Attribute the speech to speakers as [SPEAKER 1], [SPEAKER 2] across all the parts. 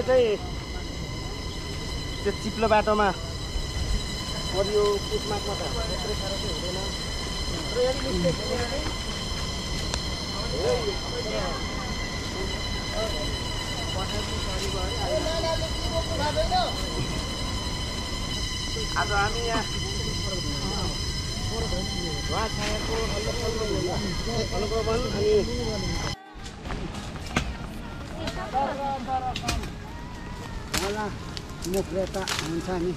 [SPEAKER 1] चाहिँ त्यो चिप्लो बाटोमा यो पुसमाकमा त त्यत्रै साह्रो चाहिँ हुँदैन र यदि आज हामी यहाँ छायाको अनुगमन अनि
[SPEAKER 2] मुखरेता हुन्छ नि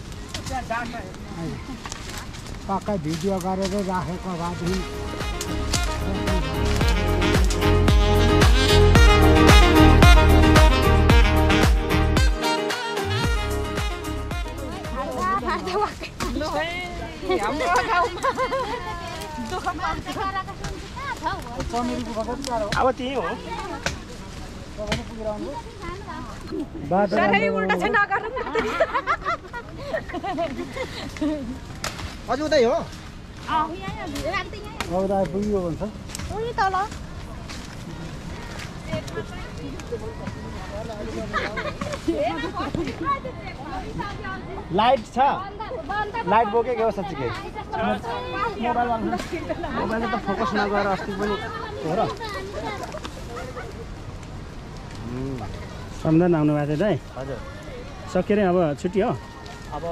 [SPEAKER 2] पक्कै भिडियो गरेर राखेको भएदेखि
[SPEAKER 1] अब त्यही हो
[SPEAKER 3] अझै उतै हो
[SPEAKER 2] पुग्यो भन्छ
[SPEAKER 1] लाइट छ लाइट बोकेको हो साँच्चीकै मोबाइलले त फोकस नगरेर अस्ति पनि हो र सम्झना आउनु भएको थियो दाइ
[SPEAKER 3] हजुर
[SPEAKER 1] सक्यो रे अब छुट्टी हो
[SPEAKER 3] अब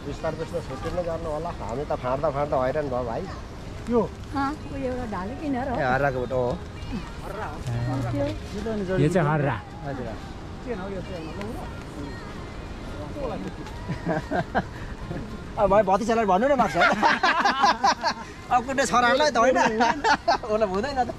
[SPEAKER 3] बिस्तारै छुट्टी नै गर्नु होला हामी त फाड्दा हैरान भयो भाइ
[SPEAKER 2] यो
[SPEAKER 4] एउटा ढाले किनेर
[SPEAKER 3] ए हर्राको बाटो हो
[SPEAKER 1] यो चाहिँ हर्रा
[SPEAKER 3] हजुर अब भाइ भतिजालाई भन्नु न माग्छ अब कुनै छोरालाई त होइन उसलाई हुँदैन त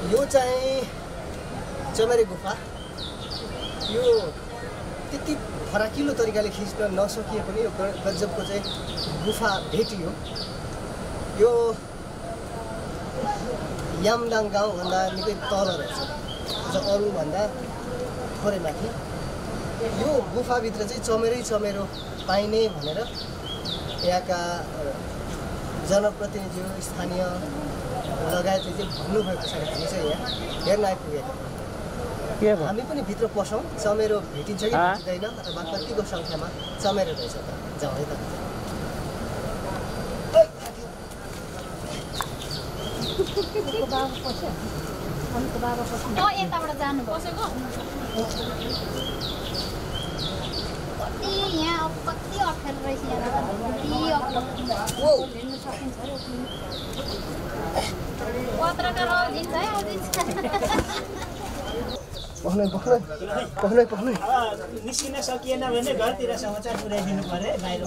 [SPEAKER 3] यो चाहिँ चमेरे गुफा यो त्यति फराकिलो तरिकाले खिच्न नसकिए पनि यो गजबको चाहिँ गुफा भेटियो यो यामदाङ गाउँभन्दा निकै तल रहेछ अरूभन्दा थोरै माथि यो गुफाभित्र चाहिँ चमेरो पाइने भनेर यहाँका जनप्रतिनिधिहरू स्थानीय लगायतले चाहिँ भन्नुभएको छ हामी चाहिँ यहाँ हेर्न आइपुगेको हामी पनि भित्र पसौँ चमेरो भेटिन्छ कि भेटिँदैन अथवा कतिको सङ्ख्यामा चमेरो रहेछ त जाउँ है त
[SPEAKER 4] यताबाट जानु बसेको कति यहाँ कति अप्ठ्यारो रहेछ यहाँ हिँड्नु सकिन्छ पत्रकार आउँदिन्छ है
[SPEAKER 3] पख्नै
[SPEAKER 5] निस्किन सकिएन भने घरतिर समाचार पुर्याइदिनु पर्यो बाहिर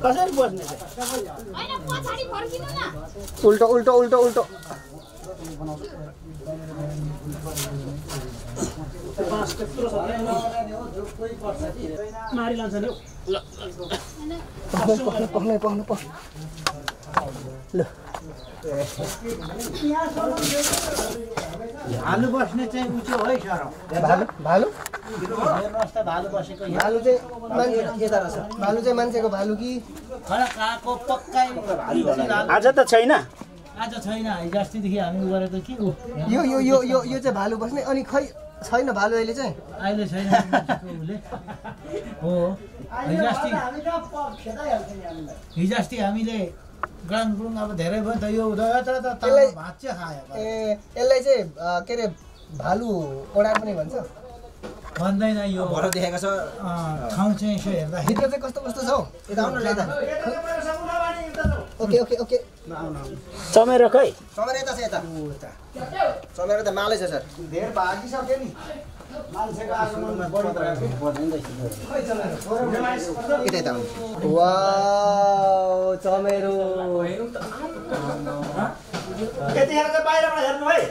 [SPEAKER 5] कसरी बस्ने
[SPEAKER 3] उल्टो
[SPEAKER 5] मारी लान्छ नि
[SPEAKER 3] पख्नै ल
[SPEAKER 5] भालु बस्ने चाहिँ उ चाहिँ है सर
[SPEAKER 3] भालु
[SPEAKER 5] हेर्नुहोस् त भालु बसेको
[SPEAKER 3] भालु चाहिँ मान्छे यता रहेछ भालु चाहिँ मान्छेको भालु कि
[SPEAKER 5] खडक आएको पक्कै
[SPEAKER 1] आज त छैन
[SPEAKER 5] आज छैन हिजो अस्तिदेखि हामी उ गरेको के
[SPEAKER 3] यो चाहिँ भालु बस्ने अनि खै छैन भालु अहिले चाहिँ
[SPEAKER 5] अहिले छैन हो हिजो अस्ति हामीले ग्राउन्ड गुरुङ अब धेरै भयो त यो भात चाहिँ खायो
[SPEAKER 3] ए यसलाई चाहिँ के अरे भालु ओडा पनि भन्छ
[SPEAKER 5] भन्दैन यो
[SPEAKER 3] भर देखेको छ
[SPEAKER 5] ठाउँ चाहिँ यसो हेर्दा
[SPEAKER 3] भित्र चाहिँ कस्तो कस्तो छ हौ यता आउनु यता ओके
[SPEAKER 1] चमेरो खै
[SPEAKER 3] चमेरो यता छ यता चमेरो त मालै छ सर धेर भागिसक्यो नि मान्छेको आगमनमा बढी यता वाउ चमेरो
[SPEAKER 5] यतिखेर चाहिँ बाहिरबाट हेर्नु है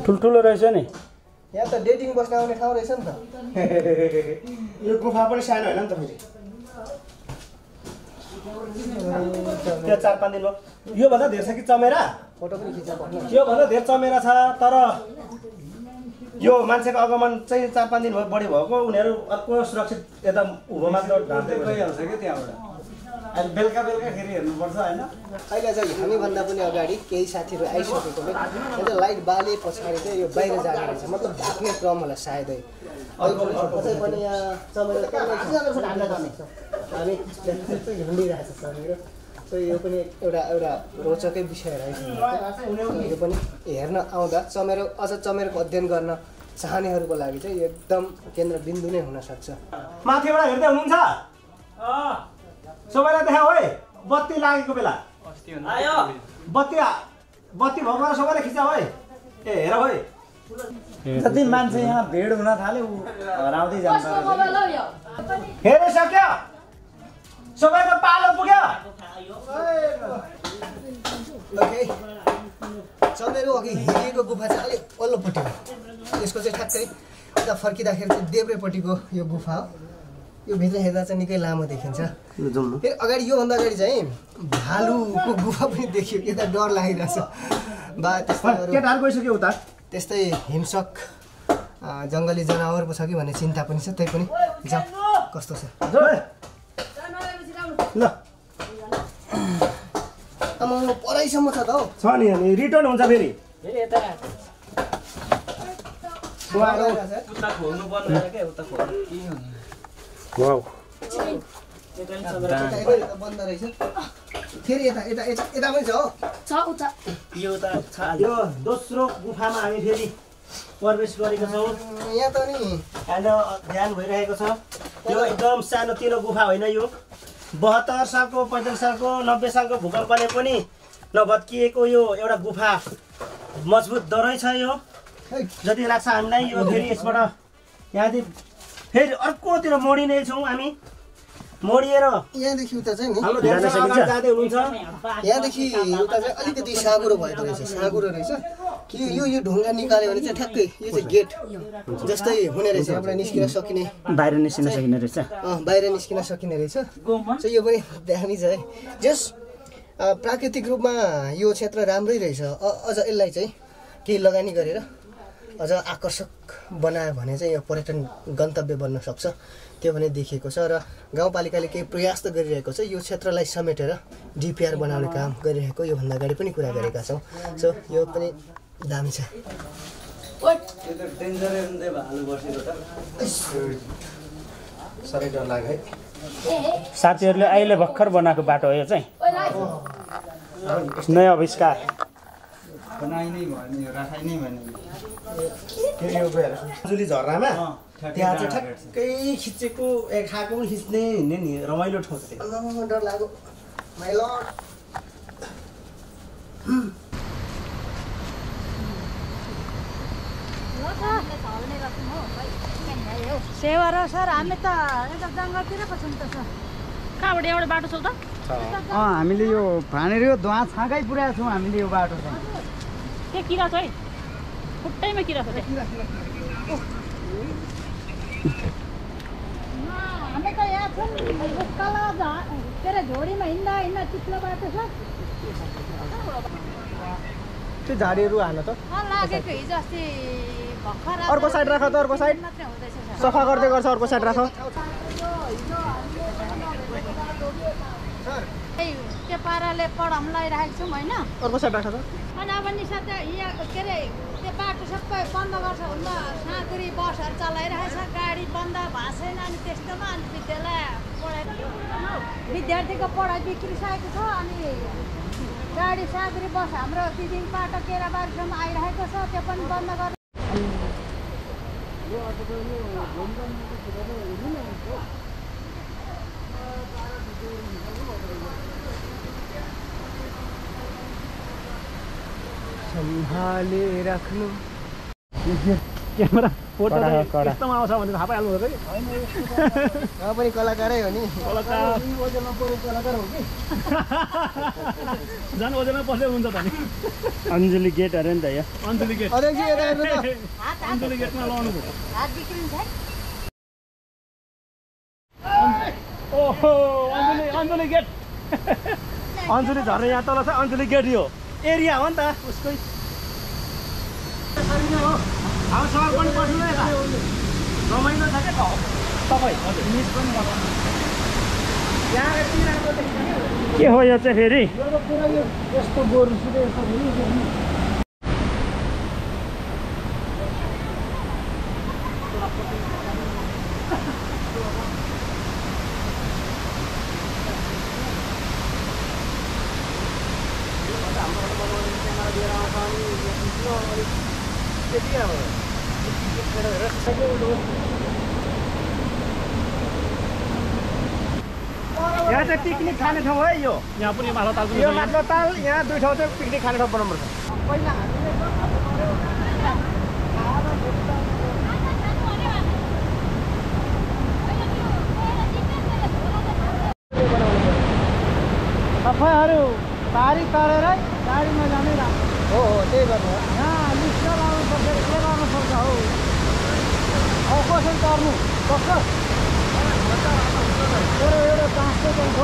[SPEAKER 1] ठुल्ठुलो रहेछ नि
[SPEAKER 3] यहाँ त डेटिङ बस्न आउने ठाउँ रहेछ नि त
[SPEAKER 1] यो गुफा पनि सानो होइन नि त फेरि त्यो 4-5 दिन भयो योभन्दा धेर छ कि चमेरा
[SPEAKER 3] फोटो पनि खिच्न पर्ने
[SPEAKER 1] योभन्दा धेर चमेरा छ तर यो मान्छेको आगमन चाहिँ 4-5 दिन भयो बढी भएको उनीहरू अर्को सुरक्षित यता उँभो मात्र ढाल्दै गइहाल्छ कि त्यहाँबाट अहिले बेलुका खेरि हेर्नुपर्छ होइन
[SPEAKER 3] अहिले चाहिँ हामीभन्दा पनि अगाडि केही साथीहरू आइसकेकोले यहाँ लाइट बाले पछाडि चाहिँ यो बाहिर जाने रहेछ मतलब ढाक्ने क्रम होला सायदै अझै पनि यहाँ चमेरा हामी हिँडिरहेको छ चमेरो सो यो पनि एउटा रोचकै विषय रहेछ यो पनि हेर्न आउँदा चमेरो अझ चमेरोको अध्ययन गर्न चाहनेहरूको लागि चाहिँ एकदम केन्द्रबिन्दु नै हुनसक्छ
[SPEAKER 1] माथिबाट हेर्दै हुनुहुन्छ सबैलाई देखाऊ है बत्ती लागेको बेला आयो बत्ती भएको सबैलाई खिचाऊ है ए हेर है
[SPEAKER 5] जति मान्छे यहाँ भिड हुन थाल्यो हराउँदै जान्छ
[SPEAKER 1] हेरिसक्यो सबैको पालो पुग्यो
[SPEAKER 3] ओके चमेरो अघि हिँडेको गुफा चाहिँ अलिक पल्लोपट्टि हो यसको चाहिँ ठ्याक्कै उता फर्किँदाखेरि चाहिँ देब्रेपट्टिको यो गुफा हो यो भित्र हेर्दा चाहिँ निकै लामो देखिन्छ फेरि अगाडि योभन्दा अगाडि चाहिँ भालुको गुफा पनि देखियो यता डर लागिरहेछ बा
[SPEAKER 1] केटाहरू गइसक्यो उता
[SPEAKER 3] त्यस्तै हिंसक जङ्गली जनावर पो छ कि भन्ने चिन्ता पनि छ त्यही पनि जाऊ कस्तो छ
[SPEAKER 1] ल
[SPEAKER 3] पढाइसम्म छ त हौ
[SPEAKER 1] छ नि अनि रिटर्न हुन्छ फेरि
[SPEAKER 3] बन्द रहेछ फेरि यता पनि छ हो
[SPEAKER 1] यो दोस्रो गुफामा हामी फेरि प्रवेश गरेको छौँ
[SPEAKER 3] यहाँ त नि
[SPEAKER 1] अहिले ध्यान भइरहेको छ यो एकदम सानोतिनो गुफा होइन यो 72 सालको 45 सालको 90 सालको भूकम्पले पनि नभत्किएको यो एउटा गुफा मजबुत दरै छ यो जति लाग्छ हामीलाई यो फेरि यसबाट यहाँदेखि फेरि अर्कोतिर मोडिने छौँ हामी मोडिएर
[SPEAKER 3] यहाँदेखि उता चाहिँ नि
[SPEAKER 1] जाँदै हुनुहुन्छ
[SPEAKER 3] यहाँदेखि उता चाहिँ अलिकति साँगुरो भएको रहेछ साँगुरो रहेछ यो ढुङ्गा निकाल्यो भने चाहिँ ठ्याक्कै यो चाहिँ गेट जस्तै हुने रहेछ यहाँबाट निस्किन सकिने
[SPEAKER 1] बाहिर निस्किन सकिने रहेछ
[SPEAKER 3] बाहिर निस्किन सकिने रहेछ यो पनि दामी छ है जस प्राकृतिक रूपमा यो क्षेत्र राम्रै रहेछ अझ यसलाई चाहिँ केही लगानी गरेर अझ आकर्षक बनायो भने चाहिँ यो पर्यटन गन्तव्य बन्न सक्छ त्यो भने देखिएको छ र गाउँपालिकाले केही प्रयास त गरिरहेको छ यो क्षेत्रलाई समेटेर डिपिआर बनाउने काम गरिरहेको योभन्दा अगाडि पनि कुरा गरेका छौँ सो यो पनि दामी छ साह्रै डर लाग्यो है
[SPEAKER 1] साथीहरूले अहिले भर्खर बनाएको बाटो हो यो चाहिँ नयाँ आविष्कार जुली झर्नामा त्यहाँ चाहिँ ठ्याक्कै खिचेको खाएको पनि खिच्ने हिँड्ने नि रमाइलो ठाउँ छ
[SPEAKER 3] डर लाग्यो
[SPEAKER 4] सेवा र सर हामी त यता जङ्गलतिर पो छौँ त सर कहाँबाट एउटा बाटो छ त
[SPEAKER 5] हामीले यो भानेर यो धुवा छाँकै पुऱ्याएको छौँ हामीले यो बाटो चाहिँ
[SPEAKER 4] के किरा छ है खुट्टैमा किरा छ हामी त यहाँ छौँ उकालो के अरे झोडीमा हिँड्दा चिप्लो बाटो छ
[SPEAKER 3] त्यो झाडीहरू हाल्न त
[SPEAKER 4] लागेको हिजो अस्ति भर्खर
[SPEAKER 3] अर्को साइड राख त अर्को साइड सफा गर्दै गर्छ अर्को साइड राख
[SPEAKER 4] त्यो पाराले पढाउन लगाइरहेको छौँ होइन
[SPEAKER 3] अर्को साइड राख त
[SPEAKER 4] अनि अब निसा त यहाँ के अरे त्यो बाटो सबै बन्द गर्छ भन्दा साँगुरी बसहरू चलाइरहेछ गाडी बन्द भएको छैन अनि त्यस्तोमा अनि विद्यार्थीको पढाइ बिग्रिसकेको छ अनि गाडी साँगुरी बस हाम्रो तिन बाटो केराबारीसम्म आइरहेको छ त्यो पनि बन्द गर्नु
[SPEAKER 3] सम्हाले राख्नु
[SPEAKER 1] क्यामेरा फोटो
[SPEAKER 6] कडा,
[SPEAKER 1] चाहिँ
[SPEAKER 6] कडा।
[SPEAKER 1] यस्तोमा आउँछ भने थाहा पाइहाल्नु हुन्छ
[SPEAKER 3] म पनि कलाकारै हो नि
[SPEAKER 1] कलाकार
[SPEAKER 3] ओजेलमा परेको कलाकार हो कि
[SPEAKER 1] झन् ओजेलमा बस्दै हुन्छ त नि
[SPEAKER 6] अन्जुली गेट अरे नि त यो
[SPEAKER 1] अञ्जली गेट
[SPEAKER 3] अध्यक्ष यता हेर्नु त
[SPEAKER 1] अञ्जली गेटमा लाउनु पर्छ
[SPEAKER 4] हात बिग्रिन्छ है
[SPEAKER 1] ओहो अञ्जली गेट अञ्जली झर्ने यहाँ तल छ अञ्जली गेट यो एरिया हो नि त उसकै हाउसमा पनि बस्नु नै रमाइलो छ क्या तपाईँ हजुर मिस पनि गर्नु यहाँ यति राम्रो देखिन्छ
[SPEAKER 6] के हो यो चाहिँ फेरि
[SPEAKER 2] यस्तो गोरुसित यस्तो
[SPEAKER 1] यहाँ चाहिँ पिकनिक खाने ठाउँ है यो यहाँ पनि माथि ताल यो माथि ताल यहाँ दुई ठाउँ चाहिँ पिकनिक खाने ठाउँ बनाउनु पर्छ
[SPEAKER 2] तपाईँहरू पारी तरेर गाडीमा जानै राम्रो
[SPEAKER 3] हो त्यही गर्नु हो
[SPEAKER 2] यहाँ लिस्ट लाउनु पर्छ के गर्नु पर्छ हौ औ कसरी तर्नु सक्छ एउटा बाँसको जान्छ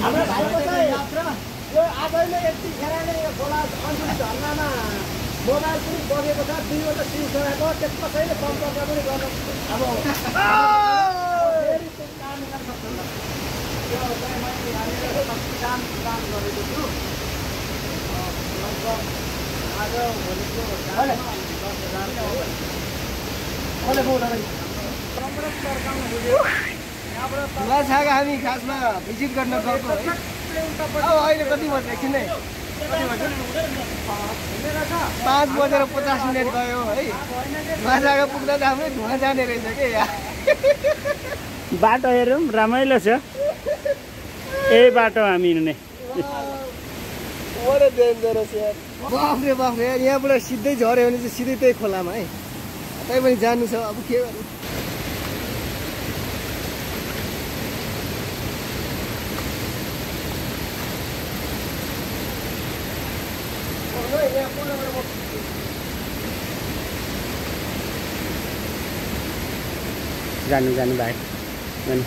[SPEAKER 1] हाम्रो भाइको चाहिँ यो आजैले यतिखेर नै यो खोला अञ्जली झरनामा मोबाइल पनि बगेको छ 2 वटा सिम छोडेको त्यस कसैले सम्पर्क पनि गर्न अब फेरि त्यो काम गर्न सक्दैन यो चाहिँ मैले यहाँनिर काम गरेको छु लगभग आज भोलिको 10,000
[SPEAKER 3] हामी खासमा भिजिट गर्न गएको है अब अहिले कति बज्यो एकछिन नै 5 बजेर 50 मिनट गयो है वहाँ जग्गा पुग्दा त हाम्रै धुवा जाने रहेछ के यहाँ
[SPEAKER 6] बाटो हेरौँ रमाइलो छ यही बाटो हामी हिँड्ने
[SPEAKER 3] What a dangerous यार बाफ्रे बाफ्रे यार यहाँबाट सिधै झऱ्यो भने चाहिँ सिधै त्यही खोलामा है तै पनि जानु छ अब के गर्नु
[SPEAKER 6] जानु जानु भाइ जानु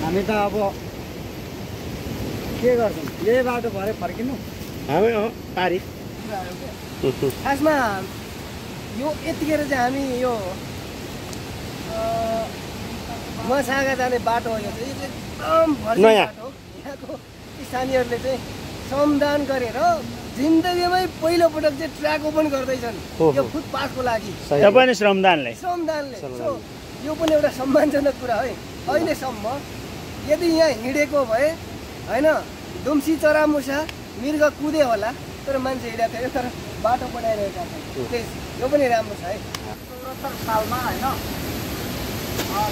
[SPEAKER 2] हामी त अब के गर्छौँ यही बाटो भरे फर्किनु
[SPEAKER 1] हामी पारी
[SPEAKER 3] खासमा यो यतिखेर चाहिँ हामी यो मसागा जाने बाटो हो यो चाहिँ एकदम भर्खर
[SPEAKER 1] नयाँ
[SPEAKER 3] बाटो हो यहाँको स्थानीयहरूले चाहिँ श्रमदान गरेर जिन्दगीमै पहिलोपटक चाहिँ ट्र्याक ओपन गर्दैछन् यो फुटपाथको लागि
[SPEAKER 6] तपाईँ श्रमदानले
[SPEAKER 3] सो यो पनि एउटा सम्मानजनक कुरा है अहिलेसम्म यदि यहाँ हिँडेको भए होइन दुम्सी चरामुसा मृग कुदे होला तर मान्छे हिँडेको थियो तर बाटो बनाइरहेका छन् यो पनि राम्रो छ है
[SPEAKER 2] 74 सालमा होइन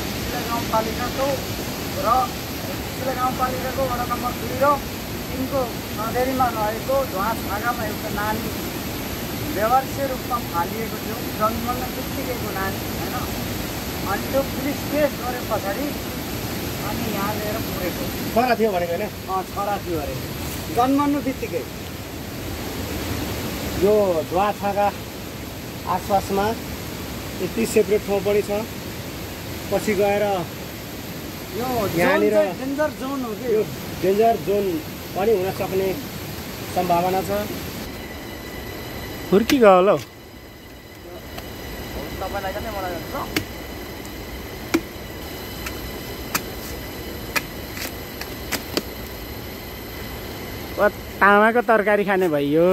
[SPEAKER 2] सिले गाउँपालिकाको र सिले गाउँपालिकाको वडा नम्बर 2 र 3 को सधेरीमा रहेको धुवाछागामा एउटा नानी व्यवहारिक रूपमा फालिएको थियो जन्मन बित्तिकैको नानी होइन अनि त्यो पुलिस केस गरे पछाडि अनि यहाँ लिएर पुगेको
[SPEAKER 1] छोरा थियो भनेको होइन
[SPEAKER 2] छोरा थियो अरे जन्मनु बित्तिकै
[SPEAKER 1] यो धुवाछागा आसपासमा यति सेपरेट ठाउँ पनि छ पछि गएर
[SPEAKER 2] यो
[SPEAKER 1] यहाँनिर
[SPEAKER 2] डेन्जर जोन हो कि
[SPEAKER 1] यो डेन्जर जोन पनि हुन सक्ने सम्भावना छ
[SPEAKER 6] हुर्की गयो होला हौ
[SPEAKER 2] तपाईँलाई पनि मलाई
[SPEAKER 6] तामाको तरकारी खाने भइयो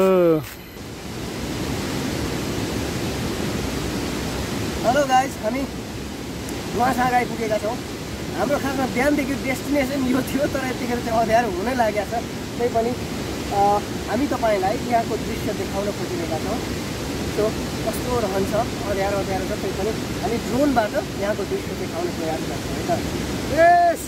[SPEAKER 3] हेलो गाइस हामी धुवाछागा आइपुगेका छौँ हाम्रो खासमा बिहानदेखि डेस्टिनेसन यो थियो तर यतिखेर चाहिँ अँध्यारो हुनै लागेको छ त्यही पनि हामी तपाईँलाई यहाँको दृश्य देखाउन खोजिरहेका छौँ सो कस्तो रहन्छ अँध्यारो अँध्यारो छ त्यही पनि हामी ड्रोनबाट यहाँको दृश्य देखाउने प्रयास गर्छौँ है त यस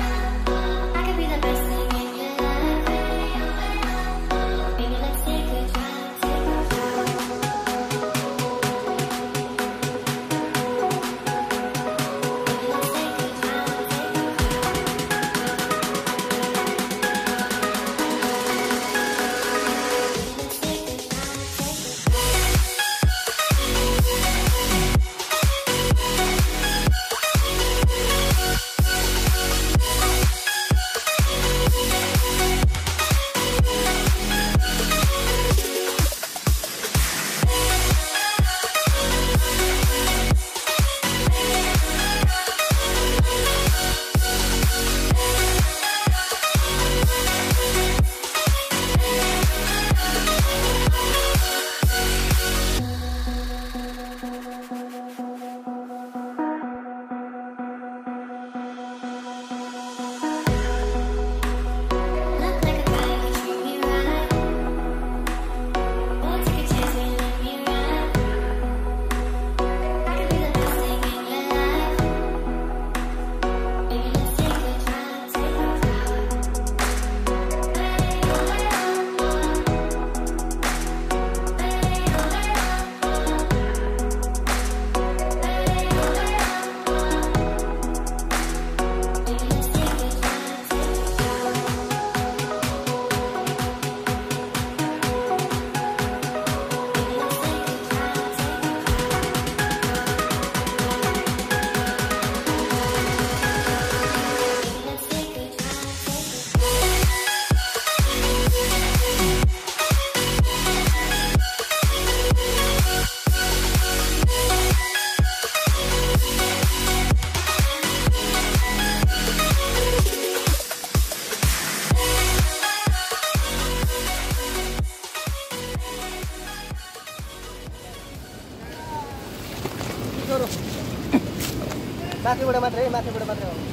[SPEAKER 7] I could be the best thing in your life.
[SPEAKER 3] माथिबाट मात्रै आउनु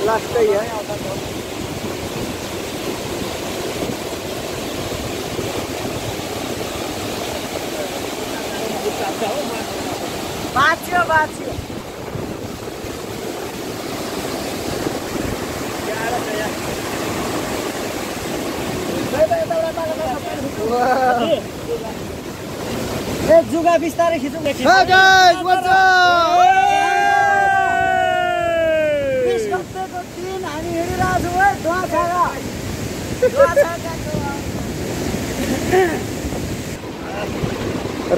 [SPEAKER 2] लास्टै है बाँच्यो
[SPEAKER 3] जुगा बिस्तारै खिचौँ
[SPEAKER 2] हामी हिँडिरहेको छौँ है दुवाछागा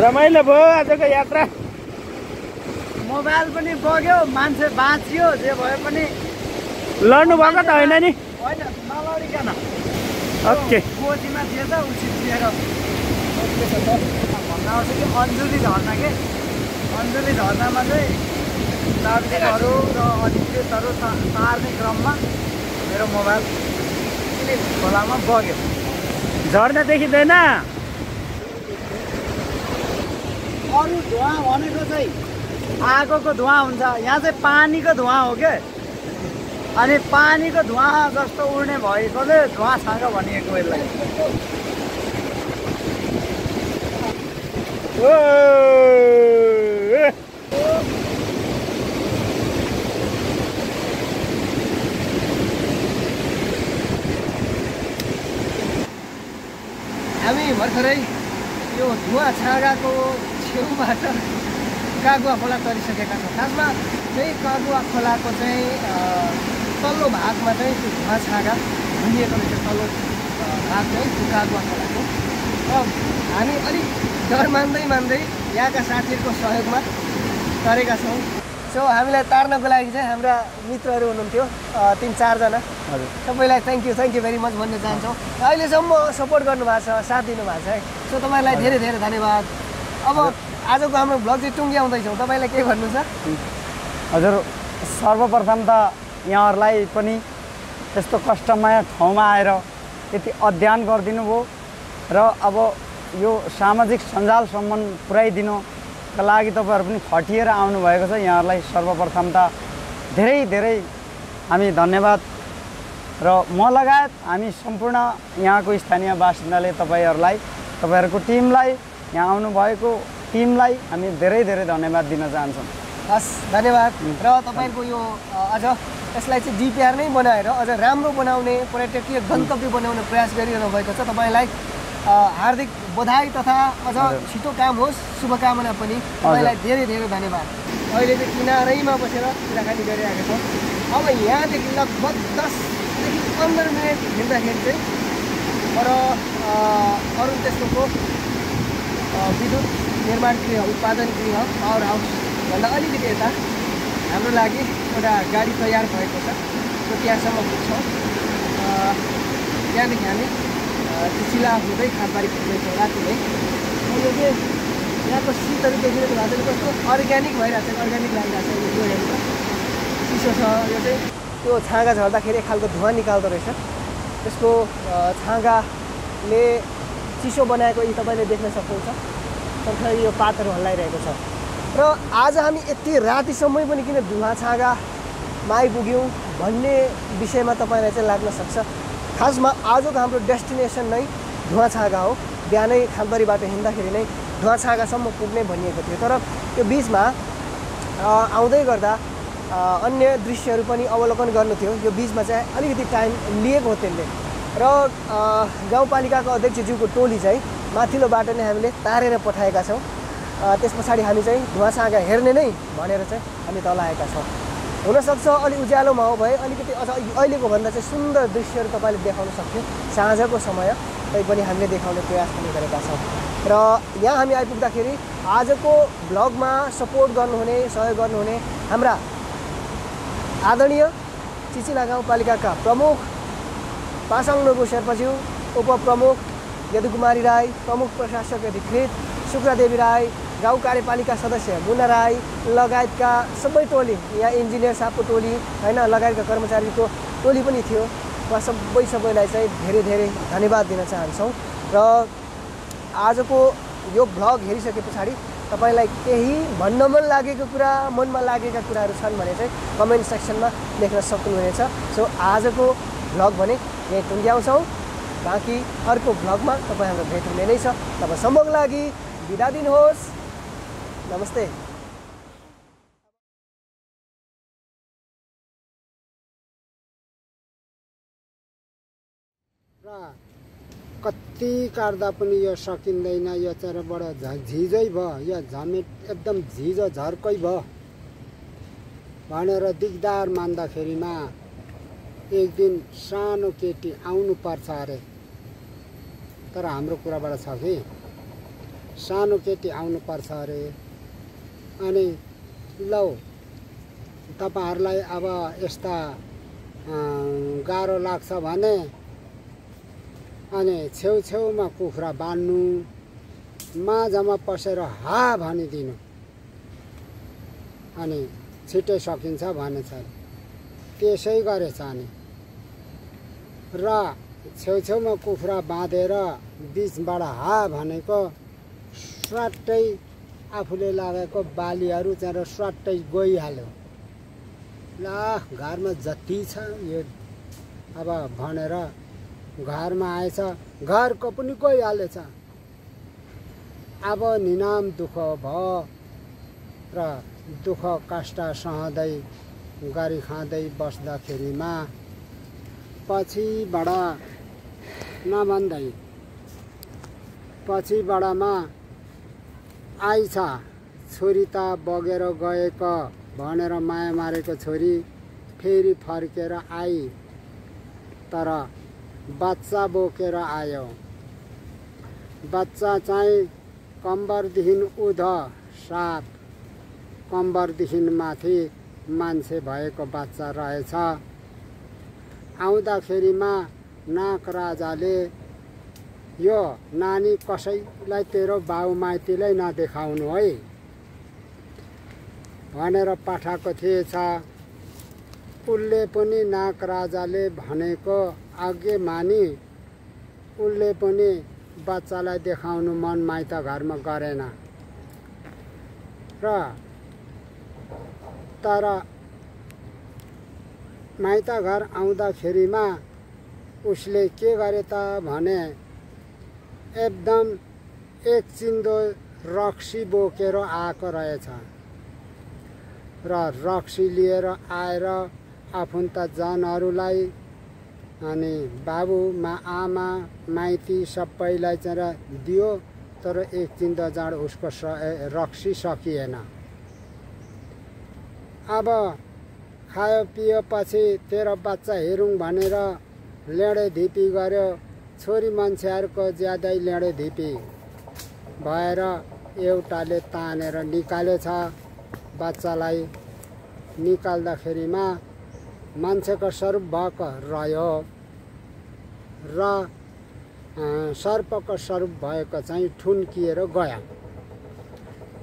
[SPEAKER 6] रमाइलो भयो आजको यात्रा
[SPEAKER 2] मोबाइल पनि बग्यो मान्छे बाँचियो जे भए पनि
[SPEAKER 6] लड्नु भएको त होइन नि
[SPEAKER 2] होइन नलडिकन
[SPEAKER 6] ओके
[SPEAKER 2] गोजीमा थिएछ उसिएर भन्न आउँछ कि अन्जुली झर्ना के अन्जुली झर्नामा चाहिँ दार्जिलिङहरू र अधिकृतहरू तार्ने क्रममा मेरो मोबाइल खोलामा बग्यो
[SPEAKER 6] झर्ना देखिँदैन
[SPEAKER 2] अरू धुवा भनेको चाहिँ आगोको धुवा हुन्छ यहाँ चाहिँ पानीको धुवा हो क्या अनि पानीको धुवा जस्तो उड्ने भएकोले धुवा छाँग भनिएको यसलाई
[SPEAKER 3] हामी भर्खरै यो धुवा छाँगाको छेउबाट कागुवा खोला तरिसकेका छौँ खासमा चाहिँ कागुवा खोलाको चाहिँ तल्लो भागमा चाहिँ त्यो धुवा छाँगा घुमिएको रहेछ तल्लो भाग चाहिँ त्यो कागुवा खोलाको र हामी अलिक डर मान्दै यहाँका साथीहरूको सहयोगमा तरेका छौँ सो हामीलाई तार्नको लागि चाहिँ हाम्रा मित्रहरू हुनुहुन्थ्यो 3-4 जना सबैलाई थ्याङ्क यू भेरी मच भन्न चाहन्छौँ अहिलेसम्म सपोर्ट गर्नुभएको छ साथ दिनुभएको छ है सो तपाईँलाई धेरै धेरै धन्यवाद अब आजको हाम्रो भ्लग चाहिँ टुङ्ग्याउँदैछौँ तपाईँलाई के भन्नु छ
[SPEAKER 2] हजुर सर्वप्रथम त यहाँहरूलाई पनि यस्तो कष्टमय ठाउँमा आएर यति अध्ययन गरिदिनु भयो र अब यो सामाजिक सञ्जालसम्म पुर्याइदिनुको लागि तपाईँहरू पनि खटिएर आउनुभएको छ यहाँहरूलाई सर्वप्रथम त धेरै धेरै हामी धन्यवाद र म लगायत हामी सम्पूर्ण यहाँको स्थानीय बासिन्दाले तपाईँहरूको टिमलाई यहाँ आउनुभएको टिमलाई हामी धेरै धेरै धन्यवाद दिन चाहन्छौँ
[SPEAKER 3] हस् धन्यवाद र तपाईँको यो अझ यसलाई चाहिँ जिपिआर नै बनाएर अझ राम्रो बनाउने पर्यटकीय गन्तव्य बनाउने प्रयास गरिरहनु भएको छ तपाईँलाई हार्दिक बधाई तथा अझ छिटो काम होस् शुभकामना पनि तपाईँलाई धेरै धेरै धन्यवाद अहिले चाहिँ किनारैमा बसेर कुराकानी गरिरहेका छौँ अब यहाँदेखि लगभग 10देखि 15 मिनट हिँड्दाखेरि चाहिँ अरुण तेस्रोको विद्युत निर्माण गृह उत्पादन गृह पावर हाउस भन्दा अलिकति यता हाम्रो लागि एउटा गाडी तयार भएको छ सो त्यहाँसम्म पुग्छौँ त्यहाँदेखि हामी चिचिला हुँदै खालबारी पुग्दैछौँ राति नै यो चाहिँ यहाँको शीतहरू देखिरहेको भएको छ कस्तो अर्ग्यानिक भइरहेको छ अर्ग्यानिक लागिरहेको छ यो हेर्नु चिसो छ यो चाहिँ त्यो छाँगा झर्दाखेरि एक खालको धुवा निकाल्दो रहेछ त्यसको छाँगाले चिसो बनाएको यी तपाईँले देख्न सक्नुहुन्छ सँगसँगै यो पातहरू हल्लाइरहेको छ र आज हामी यति रातिसम्म पनि किन धुवा छाँगामा आइपुग्यौँ भन्ने विषयमा तपाईँलाई चाहिँ लाग्न सक्छ खासमा आजको हाम्रो डेस्टिनेसन नै धुवा छाँगा हो बिहानै खालबारीबाट हिँड्दाखेरि नै धुवा छाँगासम्म पुग्ने भनिएको थियो तर त्यो बिचमा आउँदै गर्दा अन्य दृश्यहरू पनि अवलोकन गर्नु थियो। यो बिचमा चाहिँ अलिकति टाइम लिएको हो त्यसले। र गाउँपालिकाको अध्यक्षज्यूको टोली चाहिँ माथिल्लोबाट नै हामीले तारेर पठाएका छौँ। त्यस पछाडि हामी चाहिँ धुवाँसागा हेर्ने नै भनेर चाहिँ हामी तल आएका छौँ। हुनसक्छ अलि उज्यालोमा हो भए अलिकति अझ अहिलेको भन्दा चाहिँ सुन्दर दृश्यहरू तपाईँले देखाउन सक्थ्यो साँझको समय, तैपनि हामीले देखाउने प्रयास पनि गरेका छौँ। र यहाँ हामी आइपुग्दाखेरि आजको भ्लगमा सपोर्ट गर्नुहुने, सहयोग गर्नुहुने हाम्रा आदरणीय चिचिला गाउँपालिकाका प्रमुख पासाङ नोगु शेर्पाज्यू, उपप्रमुख यदुकुमारी राई, प्रमुख प्रशासक अधिकृत शुक्रादेवी राई, गाउँ कार्यपालिका सदस्य मुना राई लगायतका सबै टोली, यहाँ इन्जिनियर साहबको टोली होइन, लगायतका कर्मचारीको टोली पनि थियो। उहाँ सबैलाई चाहिँ धेरै धेरै धन्यवाद दिन चाहन्छौँ। र आजको यो भ्लग हेरिसके पछाडि तपाईँलाई केही भन्न मन लागेको कुरा, मनमा लागेका कुराहरू छन् भने चाहिँ कमेन्ट सेक्सनमा लेख्न सक्नुहुनेछ। सो आजको भ्लग भने यहीँ टुङ्ग्याउँछौँ। बाँकी अर्को भ्लगमा तपाईँ हाम्रो भेट हुने नै छ। तबसम्मको लागि बिदा दिनुहोस्। नमस्ते।
[SPEAKER 2] र कति काट्दा पनि यो सकिँदैन। यो चाहिँ बडो झिझै भयो, यो झमेट एकदम झिझो झर्कै भयो भनेर दिगदार मान्दाखेरिमा एक दिन सानो केटी आउनु पर्छ अरे। तर हाम्रो कुराबाट छ कि सानो केटी आउनु पर्छ अरे। अनि लौ तपाईँहरूलाई अब यस्ता गाह्रो लाग्छ भने अनि छेउछेउमा कुखुरा बान्नु, माझमा पसेर हा भनिदिनु, अनि छिट्टै सकिन्छ भनेछ। त्यसै गरेछ। अनि र छेउछेउमा कुखुरा बाँधेर बिचबाट हा भनेको स्वाट्टै आफूले लागेको बालीहरू चाहिँ स्वाट्टै गइहाल्यो। ल घरमा जति छ यो अब भनेर घरमा आएछ, घरको पनि गइहालेछ। अब निनाम दुःख भयो र दुःख कष्ट सहँदै गरी खाँदै बस्दाखेरिमा पछिबाट नभन्दै पछिबाटमा आइछ छोरी त बगेर गएको भनेर माया मारेको छोरी फेरि फर्केर आई। तर बच्चा बोकेर आयो। बच्चा चाहिँ कम्बरदेखि उध 7, कम्बरदेखि माथि मान्छे भएको बच्चा रहेछ। आउँदाखेरिमा नाक राजाले यो नानी कसैलाई तेरो बाउ माइतीलाई नदेखाउनु है भनेर पठाएको थिएछ। उसले पनि नाक राजाले भनेको आज्ञा मानी उसले पनि बच्चालाई देखाउनु मन माइत घरमा गरेन। र तर माइत घर आउँदाखेरिमा उसले के गरे त भने एकदम एक चिन्दो रक्सी बोकेर आएको रहेछ। र रक्सी लिएर आएर आफन्तजनहरूलाई अनि बाबु आमा माइती सबैलाई चाहिँ दियो। तर एक चिन्दो जाँड उसको रक्सी सकिएन। अब खायो पियो पछि तेरो बच्चा हेरौँ भनेर लेडे धिपी गर्यो। छोरी मान्छेहरूको ज्यादै लेडे धिपी भएर एउटाले तानेर निकालेछ बच्चालाई। निकाल्दाखेरिमा मान्छेको स्वरूप भएको रह्यो र सर्पको स्वरूप भएको चाहिँ ठुन्किएर गयो।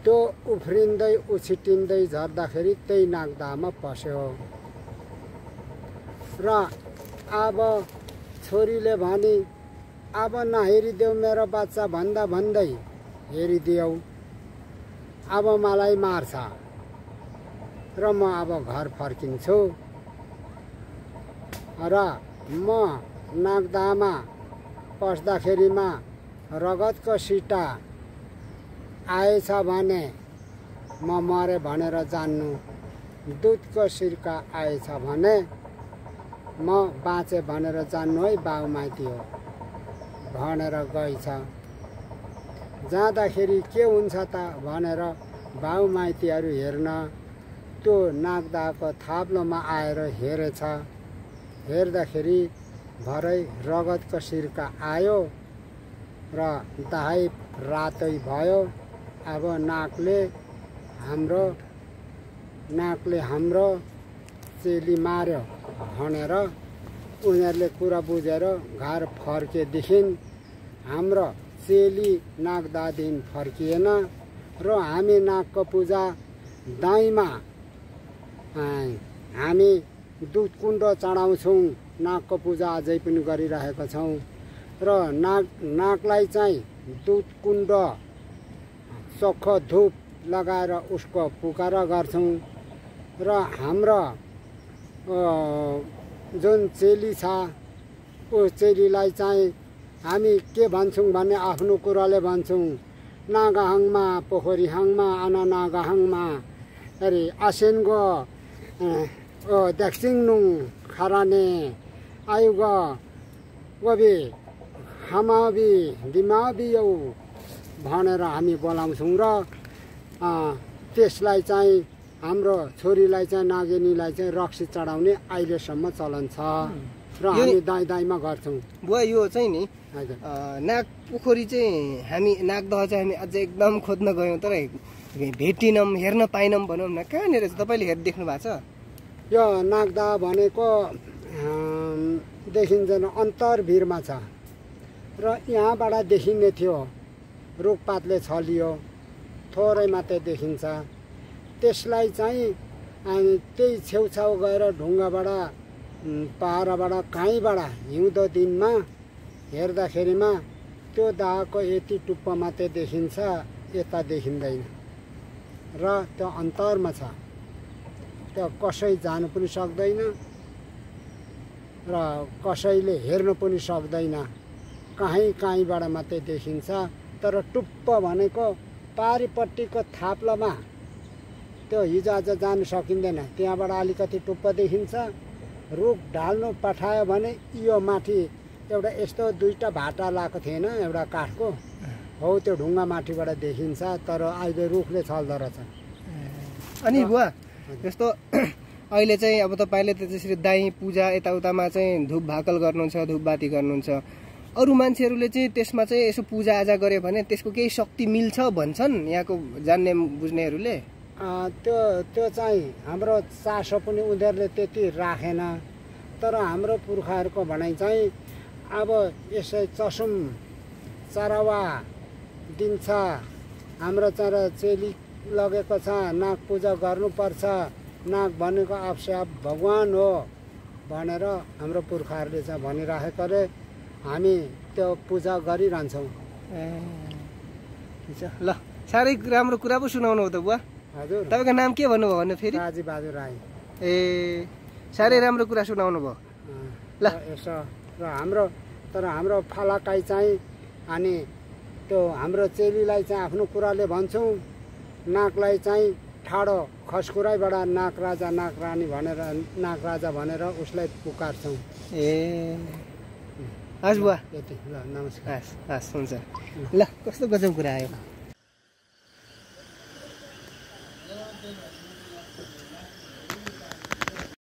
[SPEAKER 2] त्यो उफ्रिँदै उछिटिँदै झर्दाखेरि त्यही नागदामा पस्यो। र अब छोरीले भनी अब नहेरिदेऊ मेरो बच्चा भन्दा भन्दै हेरिदेऊ। अब मलाई मार्छ र म अब घर फर्किन्छु र म नागदामा पस्दाखेरिमा रगतको सिटा आएछ भने म मरे भनेर जान्नु दुधको सिर्का आएछ भने म बाँचे भनेर जान्नु है बाउ माइती हो भनेर गएछ। जाँदाखेरि के हुन्छ त भनेर बाउ माइतीहरू हेर्न त्यो नागदाको थाप्लोमा आएर हेरेछ। हेर्दाखेरि भरै रगतको सिर्का आयो र दाहाई रातै भयो। अब नागले हाम्रो चेली मार्यो भनेर उनीहरूले कुरा बुझेर घर फर्केदेखि हाम्रो चेली नागदादेखि फर्किएन र हामी नागको पूजा दाइँमा हामी दुध कुण्ड चढाउँछौँ। नागको पूजा अझै पनि गरिरहेका छौँ र नागलाई चाहिँ दुध कुण्ड चोखो धुप लगाएर उसको पुकारा गर्छौँ र हाम्रो जुन चेली छ ऊ चेलीलाई चाहिँ हामी के भन्छौँ भने आफ्नो कुराले भन्छौँ। नागाहाङमा पोखरीहाङमा नागाहाङमा अरे आसेनको दक्षिङनुङ खराने आयुग वबी हमाबी दिमाबी यौ भनेर हामी बोलाउँछौँ र त्यसलाई चाहिँ हाम्रो छोरीलाई चाहिँ नागिनीलाई चाहिँ रक्सी चढाउने अहिलेसम्म चलन छ र हामी दाइ दाइमा गर्छौँ।
[SPEAKER 3] बुवा यो चाहिँ नि
[SPEAKER 2] हजुर
[SPEAKER 3] नाग पोखरी चाहिँ हामी नागदह चाहिँ हामी अझै एकदम खोज्न गयौँ तर भेटिनौँ हेर्न पाइनौँ भनौँ न। कहाँनिर चाहिँ तपाईँले देख्नु भएको छ?
[SPEAKER 2] यो नागदह भनेको देखिन्छ अन्तरभिरमा छ र यहाँबाट देखिने थियो। रुखपातले छलियो थोरै मात्रै देखिन्छ। त्यसलाई चाहिँ त्यही छेउछाउ गएर ढुङ्गाबाट पहाडबाट काहीँबाट हिउँदो दिनमा हेर्दाखेरिमा त्यो दाहको यति टुप्पो मात्रै देखिन्छ, यता देखिँदैन र त्यो अन्तरमा छ। त्यो कसै जानु पनि सक्दैन र कसैले हेर्नु पनि सक्दैन। काहीँबाट मात्रै देखिन्छ। तर टुप्प भनेको पारिपट्टिको थाप्लोमा त्यो हिजो आज जानु सकिँदैन। त्यहाँबाट अलिकति टुप्प देखिन्छ। रुख ढाल्नु पठायो भने यो माथि एउटा यस्तो दुईवटा भाटा लगाएको थिएन एउटा काठको, हो त्यो ढुङ्गा माथिबाट देखिन्छ। तर अहिले रुखले छल्दो रहेछ।
[SPEAKER 3] अनि बुवा जस्तो अहिले चाहिँ अब तपाईँले त त्यसरी दाइँ पूजा यताउतामा चाहिँ धुप भाकल गर्नुहुन्छ, धुपबाती गर्नुहुन्छ। अरू मान्छेहरूले चाहिँ त्यसमा चाहिँ यसो पूजाआजा गऱ्यो भने त्यसको केही शक्ति मिल्छ भन्छन् यहाँको जान्ने बुझ्नेहरूले।
[SPEAKER 2] त्यो चाहिँ हाम्रो चासो पनि उनीहरूले त्यति राखेन। तर हाम्रो पुर्खाहरूको भनाइ चाहिँ अब यसै चसुम चरावा दिन्छ, हाम्रो चरा चेली लगेको छ, नाग पूजा गर्नुपर्छ, नाग भनेको आफसे भगवान हो भनेर हाम्रो पुर्खाहरूले चाहिँ भनिराखेकोले हामी त्यो पूजा गरिरहन्छौँ।
[SPEAKER 3] ल साह्रै राम्रो कुरा पो सुनाउनु हो त बुवा।
[SPEAKER 2] हजुर
[SPEAKER 3] तपाईँको नाम के भन्नुभयो भने फेरि?
[SPEAKER 2] राजी बहादुर राई।
[SPEAKER 3] ए साह्रै राम्रो कुरा सुनाउनु भयो। ल
[SPEAKER 2] यसो र हाम्रो फालाकाई चाहिँ अनि त्यो हाम्रो चेलीलाई चाहिँ आफ्नो कुराले भन्छौँ। नागलाई चाहिँ ठाडो खसखुराइबाट नाग राजा नाग रानी भनेर नाग राजा भनेर उसलाई पुकार्छौँ।
[SPEAKER 3] ए हस् बुवा
[SPEAKER 2] यति ल नमस्कार।
[SPEAKER 3] हस् हुन्छ। ल कस्तो गजब कुरा आयो।